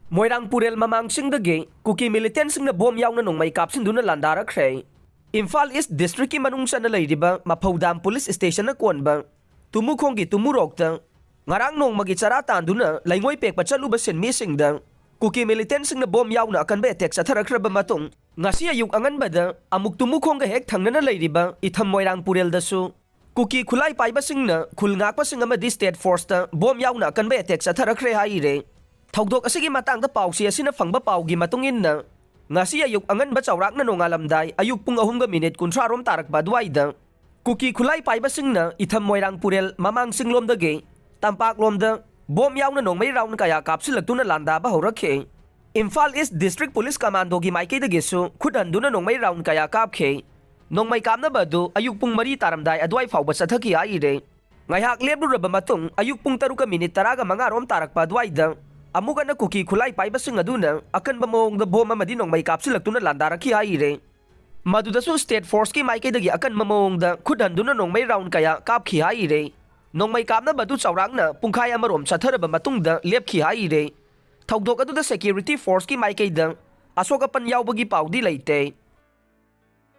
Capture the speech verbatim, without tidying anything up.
ꯃꯣꯏꯔꯥꯡ ꯄꯨꯔꯦꯜ ꯃꯃꯥꯡ ꯆꯤꯡꯗꯒꯤ ꯀꯨꯀꯤ militantꯁꯤꯡꯅ ꯕꯣꯝ ꯌꯥꯎꯅ ꯅꯣꯡꯃꯩ ꯀꯥꯞꯁꯤꯟꯗꯨꯅ ꯂꯥꯟꯗꯥꯔꯛꯈ꯭ꯔꯦ꯫ ꯏꯝꯐꯥꯜ ꯏꯁ districtꯀꯤ ꯃꯅꯨꯡ ꯆꯟꯅ ꯂꯩꯔꯤꯕ ꯃꯐꯧꯗꯥꯝ police stationꯅ ꯀꯣꯟꯕ ꯇꯨꯃꯨꯈꯣꯡꯒꯤ ꯇꯨꯃꯨꯔꯣꯛꯇ ꯉꯔꯥꯡ ꯅꯣꯡꯃꯒꯤ ꯆꯔꯥ ꯇꯥꯟꯗꯨꯅ ꯂꯩꯉꯣꯏ ꯄꯦꯛꯄ ꯆꯠꯂꯨꯕ ꯁꯤꯟꯃꯤꯁꯤꯡꯗ ꯀꯨꯀꯤ militantꯁꯤꯡꯅ ꯕꯣꯝ ꯌꯥꯎꯅ ꯑꯀꯟꯕ attack ꯆꯠꯊꯔꯛꯈ꯭ꯔꯕ ꯃꯇꯨꯡ, ꯉꯁꯤ ꯑꯌꯨꯛ ꯑꯉꯟꯕꯗ ꯑꯃꯨꯛ ꯇꯨꯃꯨꯈꯣꯡꯒ ꯍꯦꯛ ꯊꯪꯅꯅ ꯂꯩꯔꯤꯕ ꯏꯊꯝ ꯃꯣꯏꯔꯥꯡ ꯄꯨꯔꯦꯜꯗꯁꯨ ꯀꯨꯀꯤ ꯈꯨꯠꯂꯥꯏ ꯄꯥꯏꯕꯁꯤꯡꯅ ꯈꯨꯜ ꯉꯥꯛꯄꯁꯤꯡ ꯑꯃꯗꯤ state forceꯇ ꯕꯣꯝ ꯌꯥꯎꯅ ꯑꯀꯟꯕ attack ꯆꯠꯊꯔꯛꯈ꯭ꯔꯦ ꯍꯥꯏꯔꯦ꯫ ꯊꯧꯗꯣꯛ ꯑꯁꯤꯒꯤ ꯃꯇꯥꯡꯗ ꯄꯥꯎꯆꯦ ꯑꯁꯤꯅ ꯐꯪꯕ ꯄꯥꯎꯒꯤ ꯃꯇꯨꯡ ꯏꯟꯅ, ꯉꯁꯤ ꯑꯌꯨꯛ ꯑꯉꯟꯕ ꯆꯥꯎꯔꯥꯛꯅ ꯅꯣꯡꯉꯥꯜꯂꯝꯗꯥꯏ ꯑꯌꯨꯛ ꯄꯨꯡ ꯑꯍꯨꯝꯒ minute ꯀꯨꯟꯊ꯭ꯔꯥ ꯔꯣꯝ ꯇꯥꯔꯛꯄ ꯑꯗꯨꯋꯥꯏꯗ ꯀꯨꯀꯤ ꯈꯨꯠꯂꯥꯏ ꯄꯥꯏꯕꯁꯤꯡꯅ ꯏꯊꯝ ꯃꯣꯏꯔꯥꯡ ꯄꯨꯔꯦꯜ ꯃꯃꯥꯡ ꯆꯤꯡꯂꯣꯝꯗꯒꯤ ꯇꯝꯄꯥꯛꯂꯣꯝꯗ ꯕꯣꯝ ꯌꯥꯎꯅ ꯅꯣꯡꯃꯩ round ꯀꯌꯥ ꯀꯥꯞꯁꯤꯜꯂꯛꯇꯨꯅ ꯂꯥꯟꯗꯥꯕ ꯍꯧꯔꯛꯈꯤ꯫ ꯏꯝꯐꯥꯜ ꯏꯁ district police commandꯣꯒꯤ ꯃꯥꯏꯀꯩꯗꯒꯤꯁꯨ ꯈꯨꯠ ꯍꯟꯗꯨꯅ ꯅꯣꯡꯃꯩ round ꯀꯌꯥ ꯀꯥꯞꯈꯤ꯫ ꯅꯣꯡꯃꯩ ꯀꯥꯞꯅꯕ ꯑꯗꯨ ꯑꯌꯨꯛ ꯄꯨꯡ ꯃꯔꯤ ꯇꯥꯔꯝꯗꯥꯏ ꯑꯗꯨꯋꯥꯏ ꯐꯥꯎꯕ ꯆꯠꯊꯈꯤ ꯍꯥꯏꯔꯦ꯫ ꯉꯥꯏꯍꯥꯛ ꯂꯦꯞꯂꯨꯔꯕ ꯃꯇꯨꯡ ꯑꯌꯨꯛ ꯄꯨꯡ ꯇꯔꯨꯛꯀ minute ꯇꯔꯥꯒ ꯃꯉꯥ ꯔꯣꯝ ꯇꯥꯔꯛꯄ ꯑꯗꯨꯋꯥꯏꯗ ꯑꯃꯨꯛ ꯍꯟꯅ ꯀꯨꯀꯤ ꯈꯨꯠꯂꯥꯏ ꯄꯥꯏꯕꯁꯤꯡ ꯑꯗꯨꯅ ꯑꯀꯟꯕ ꯃꯑꯣꯡꯗ ꯕꯣꯝ ꯑꯃꯗꯤ ꯅꯣꯡꯃꯩ ꯀꯥꯞꯁꯤꯜꯂꯛꯇꯨꯅ ꯂꯥꯟꯗꯥꯔꯛꯈꯤ ꯍꯥꯏꯔꯦ꯫ ꯃꯗꯨꯗꯁꯨ state forceꯀꯤ ꯃꯥꯏꯀꯩꯗꯒꯤ ꯑꯀꯟꯕ ꯃꯑꯣꯡꯗ ꯈꯨꯠ ꯍꯟꯗꯨꯅ ꯅꯣꯡꯃꯩ round ꯀꯌꯥ ꯀꯥꯞꯈꯤ ꯍꯥꯏꯔꯦ꯫ ꯅꯣꯡꯃꯩ ꯀꯥꯞꯅꯕ ꯑꯗꯨ ꯆꯥꯎꯔꯥꯛꯅ ꯄꯨꯡꯈꯥꯏ ꯑꯃꯔꯣꯝ ꯆꯠꯊꯔꯕ ꯃꯇꯨꯡꯗ ꯂꯦꯞꯈꯤ ꯍꯥꯏꯔꯦ꯫ ꯊꯧꯗꯣꯛ ꯑꯗꯨꯗ security forceꯀꯤ ꯃꯥꯏꯀꯩꯗ ꯑꯁꯣꯛ ꯑꯄꯟ ꯌꯥꯎꯕꯒꯤ ꯄꯥꯎꯗꯤ ꯂꯩꯇꯦ꯫